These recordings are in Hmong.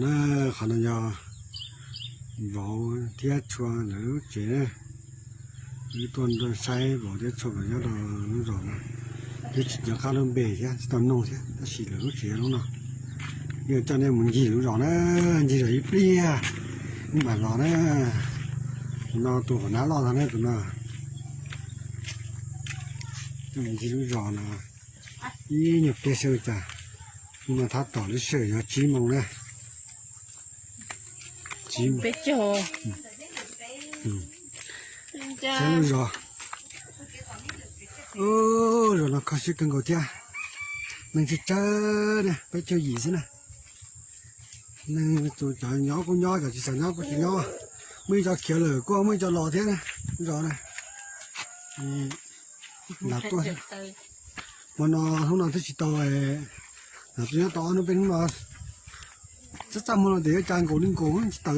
Na, qhov no yog vauv thiab tshua lawv lub tsev na. Wb tuaj saib vauv thiab tshua lawv nyob rau lub zos no. Twb tsis nco qab lub npe thiab tsis tau nug thiab, tab sis lawv lub tsev lub no. Yeej coj nej mus ncig lub zos na, ncig zos ib pliag wb mam los na. Tus no tus hauv nab loj tag na tus no. Coj mus ncig lub zos no ib nyuag pliag seb ua cas. Hnub no tab tom lub sij hawm yog tsib moos na. Tsib moos. Saib lub zos. Zos no kho siab kawg nkaus thiab. Neeg tsawg tsawg na, peb caug yim xwb na. Neeg tus cov nyob kuj nyob, cov tsis xav nyob kuj tsis nyob. Muaj ib co khiav lawm kuj muaj ib co los thiab na. Zos na. Hmo no hnub no twb tsis tau, tus nyob tau ob hnub peb hnub no txaj txaj muag no tes yuav cas nkaus li nkaus tsis tawm,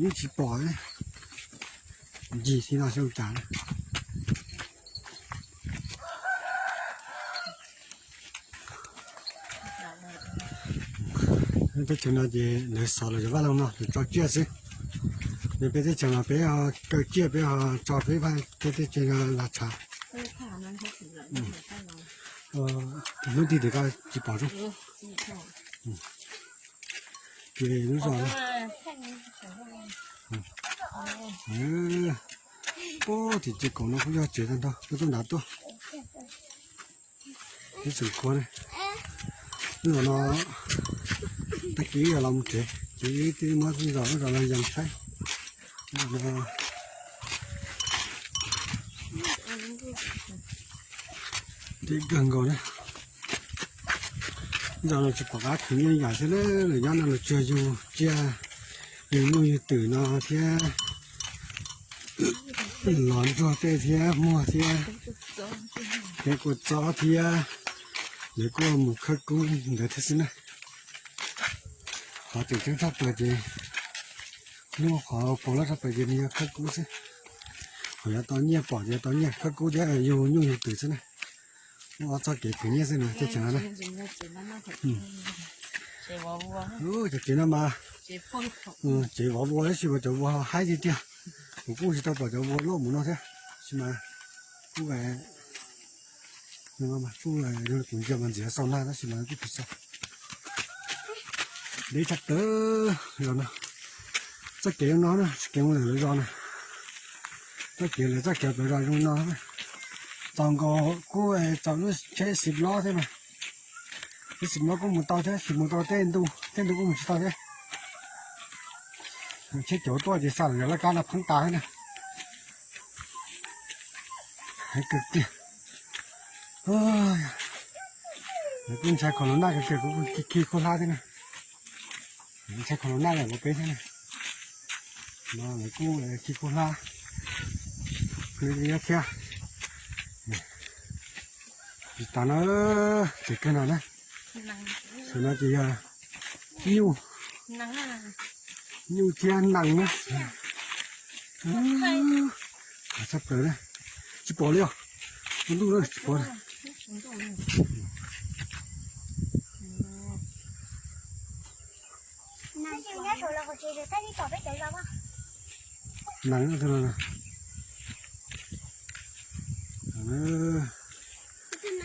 yeej tsis pom. Ncig tib no xyov cas. Teb chaws no ces lawv xov los yog vaj loog no lawv tso tsiaj xwb. Nws peb teb chaws no peb ho kaw tsiaj peb ho tso peb vaj peb teb chaws no los tshav. Hnub twg tias koj tsis pom zoo. Ces lub zos no, pub tim tsev kaum no kuj yog tsev tag nrho, kuj tuaj nrad tuaj. Ib txwm khuav ne, lub zos no tag kis yog los mus tsev, ces twb muab lub zos lub zos no yees saib. Deb kawg nkaus na. Lub zos no tsis pom qab khwv nyiaj yam thiab na, lawv nyob no lawv tsuas yug tsiaj, yug nyuj yug twm no thiab, los ntsuag tej thiab muag thiab, tev kua txob thiab, lawv kuj mus khawb kub ntawd thiab xwb na. Qhov tseem ceeb tshaj plaws ces, hnub qhov paus loj tshaj plaws ces nws yog khawb kub xwb. Qhov yuav tau nyiaj pom ces tau nyiaj khawb kub thiab yug nyuj yug twm xwb na. Muaj ob txoj kev khwv nyiaj xwb na teb chaws no na. Cov kev no mas tsev vov vua tab sis mas cov vua haib tiag tiag. Kuv kuj tsis tau pom cov vua loj mus no thiab, tab sis mas kuj kuj ntsia mas ntxiv xaus na tab sis mas kuj tsis txog. Deb tshaj plaws zos no. Txoj kev no na, txoj kev mus lawm lawv zos na. Txoj kev lawv txoj kev plaws zos zoo no. Txaus nkaus kuj txaus lub tsheb xis hlob thiab mas. Lub xis hlob kuj mus tau thiab, tsis mus tau tej ntu, tej ntu kuj mus tsis tau thiab. Tsheb cauv tuaj ces xa lawv laj kab no pheeb tas thiab na. Heev kawg kiag. Lawv kuj ntshai khaus los naj kawg kiag, kuv kuj khi khuj hlab thiab na. Lawv ntshai khaus los naj yam li peb thiab na. No lawv kuj khi khuj hlab li nyob thiab. Tsis tas no, ces kawg no na. Saum no ces yog nyuj, nyuj thiab nees na. Tshaj plaws na. Tsis pom li os. Ua ntuj na tsis pom. Nees no.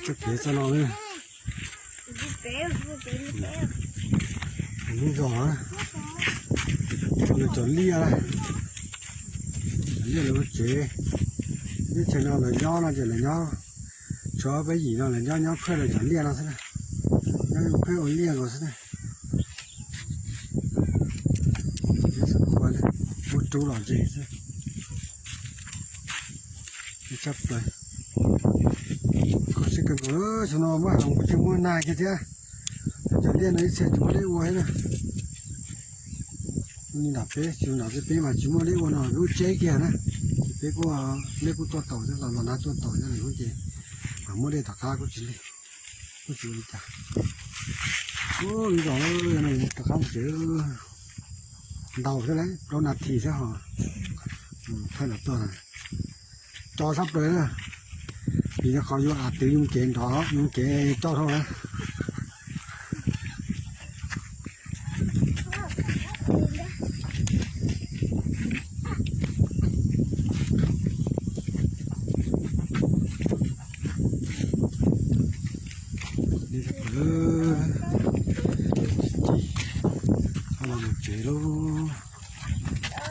Txoj kev txoj no na. Lub zos na, lawv cov liaj, cov liaj lawv ua tsev. Teb chaws no lawv nyob no ces lawv nyob, tshuav peb yim no lawv nyob nyob khawb lawv cov liaj no xwb na. Nyob ua khawb ua liaj nkaus xwb na. Ua rub los ze xwb. Tshaj plaws. Kho siab kawg nkaus, xyoo no muaj heev kuj tsis muaj nag kiag thiab. Cov liaj no ib txhia tsis muaj dej ua thiab na. Li nram peb, tsis nram peb, peb mas tsis muaj dej ua no lub tseb kiag na. Ces peb kuj, liaj kuj tuaj taus thiab, los los nag tuaj taus thiab lawm ces mam muaj dej tom qab kuj tsis li, kuj tsis ua li cas. Ub, lub zos no rov qab mus tsev ntau thiab lauj, plaub nas this thiab ho. Thaij los tuaj, co tshaj plaws na. Vim rau qhov yus av twv yus kev nrov yus kev co dhau na. tsev lauj.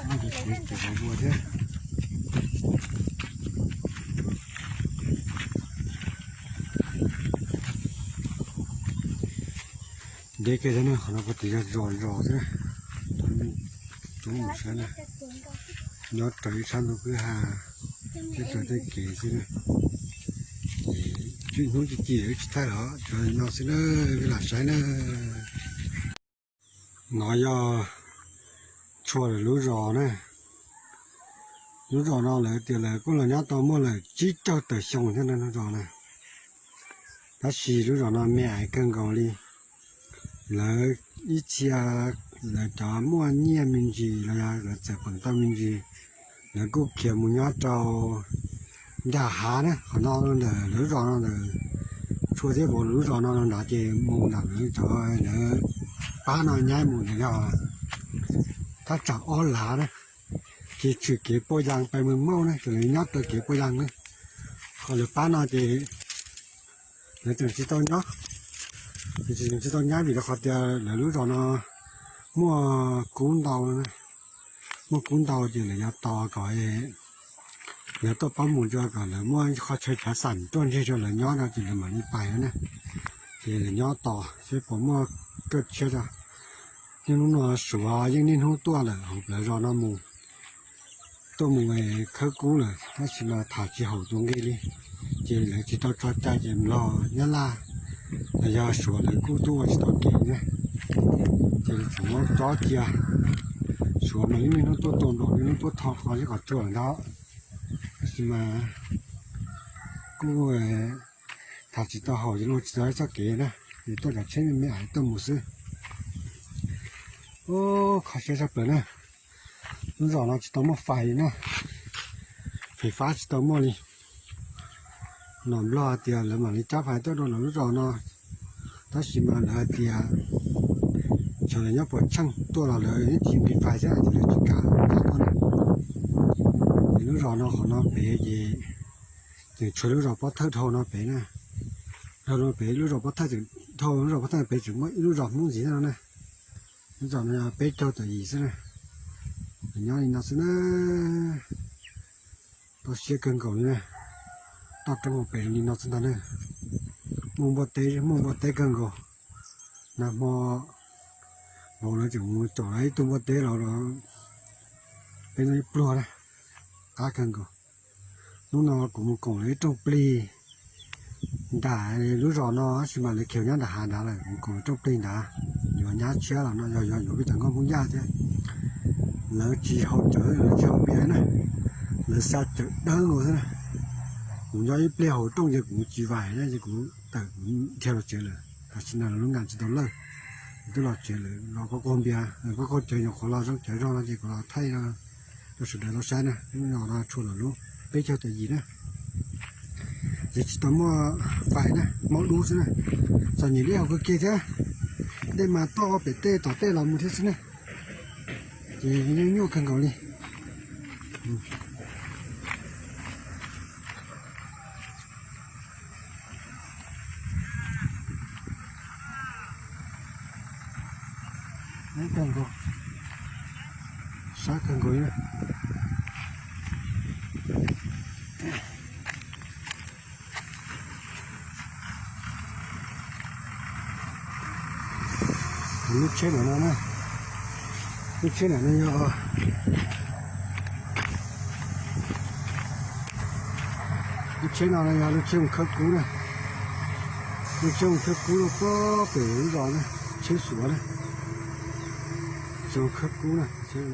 Muaj cov tsev tsev vua thiab. Deb kiag thiab na, qhov no puag tim yog zos zos xwb na. Cov neeg coob mus saib na, nyob raws ib sab ntug kwj ha, nyob raws tej kev xwb na. Ces ib hnub ci ci wb tsis thaij los tsuas no xwb na, peb lam saib na. No yog Tshuas lawv lub zos na. Lub zos no lawv tias lawv kuj los nyob tau muaj lawm tsib caug tawm xyoo thiab na lub zos na. Tab sis lub zos no me aiv kawg nkaus li. Lawv ib txhia lawv cov muaj nyiaj me ntsis los yog lawv txawm peem tau me ntsis, lawv kuj khiav mus nyob rau nram hav na. Qhov no ntawm lawv lub zos no ntawm Tshuas thiab Vauv lawv lub zos no nrad ces mus nram lawv cov lawv pab no nyab mus ntawm yog thaj tsam ob lav na, ces tshwm kev puaj yas pais Mws Mauj na, ces lawv nyob taw kev puaj yas na. Qhov lawv pab no ces lawv tseem tsis tau nyob, tseem tsis tau nyab vim rau qhov tias lawv lub zos no muaj kub ntau, muaj kub ntau ces lawv yuav tos kom lawv tuaj pab mus tso, kom lawv muaj qhov chaw chav xam tuaj ntseg rau lawv nyob no ces lawv mam li pais na. Ces lawv nyob tos seb puas muaj kaj tshiab tso. Niaj hnub no Suav yeej niaj hnub tuaj lawm hauv plawv zos no mus, tuaj mus khawb kub lawm tab sis mas tham tsis haum tus nqi li. Ces lawv tsis tau tso cai ces los Nyab Laj los yog Suav lawv kuj tuaj ua tsis tau kev na, ces lawv tseem muab tso cia. Suav mas yeej niaj hnub tuaj tua nplaum, niaj hnub tuaj tho qhov zeb qhov tsua lawm ntag. Tab sis mas kuj tham tsis tau haum, ces los tsis tau txoj kev na, ces tuaj cov tsheb me me tuaj mus xwb. Ub, kho siab tshaj plaws na. Lub zos no tsis tau muaj fais li na, fais fab tsis tau muaj li. Nom Nplog hais tias lawv mam li cab fais tuaj rau lawv lub zos no, tab sis mas lawv hais tias xyov lawv nyob puas tsheej tuaj los lawv yeej tsis nqis fais thiab ces lawv tsis kam cab tuaj na. Ces lub zos no qhov no pem ces tseem tshuav lub zos Pob Thawj dhau no pem na. Dhau no pem lub zos Pob Thawj tseem, dhau lub zos Pob Thawj pem tseem muaj ib lub zos Hmoob ntxiv thiab no na. Lub zos no yog peb caug tawm yim xwb na. Nyob li no xwb na. Toj siab kawg nkaus li na. Toj roob hauv pes li no xwb ntag na. Muaj npua teb, muaj npua teb kawg nkaus. Nag hmo vauv lawv tseem mus caum lawv ib tug npua teb los, peb noj ib pluag na, qab kawg nkaus. Hnub no kuv mus koom lawv ib rooj plig nram lub zos no tab sis mas lawv khiav nyob nram hav nrad lawm, mus koom lawv rooj plig nrad, yuav nyab tshiab los no yog yog yuav peb cov nkauj Hmoob Yaj thiab. Lawv tsis haus cawv, lawv tsis haus npias na, lawv xa cawv dawb nkaus xwb na. Kuv nyob ib pliag hauv rooj ces kuv tsis vais na, ces kuv tawm kuv dhia los tsev lawm. Tam sim no lawv lub nkas tsis tau lawj, kuv twb los tsev lawm, los qaug qaug npias, qaug qaug cawv, nyuam qhuav los zoo cawv zog no ces kuv los thaij rau sawv daws tau saib na. Lub zos no Tshuas lawv lub peb caug tawm yim na. Ces tsis tau muaj fais na, maub dub xwb na. Txom nyem dej haus kawg kiag thiab, dej mas toj pem tej tom tej los mus thiab xwb na. Ces nyuaj nyuaj kawg nkaus li. Kawg nkaus, sab kawg nkaus li. Lub tsheb ntawm no na, lub tsheb ntawm no yog, lub tsheb no yog lub tsheb mus khawb kub na. Lub tsheb mus khawb kub lub pob pem lub zos na, tsheb Suav na, tsheb mus khawb kub na, tsheb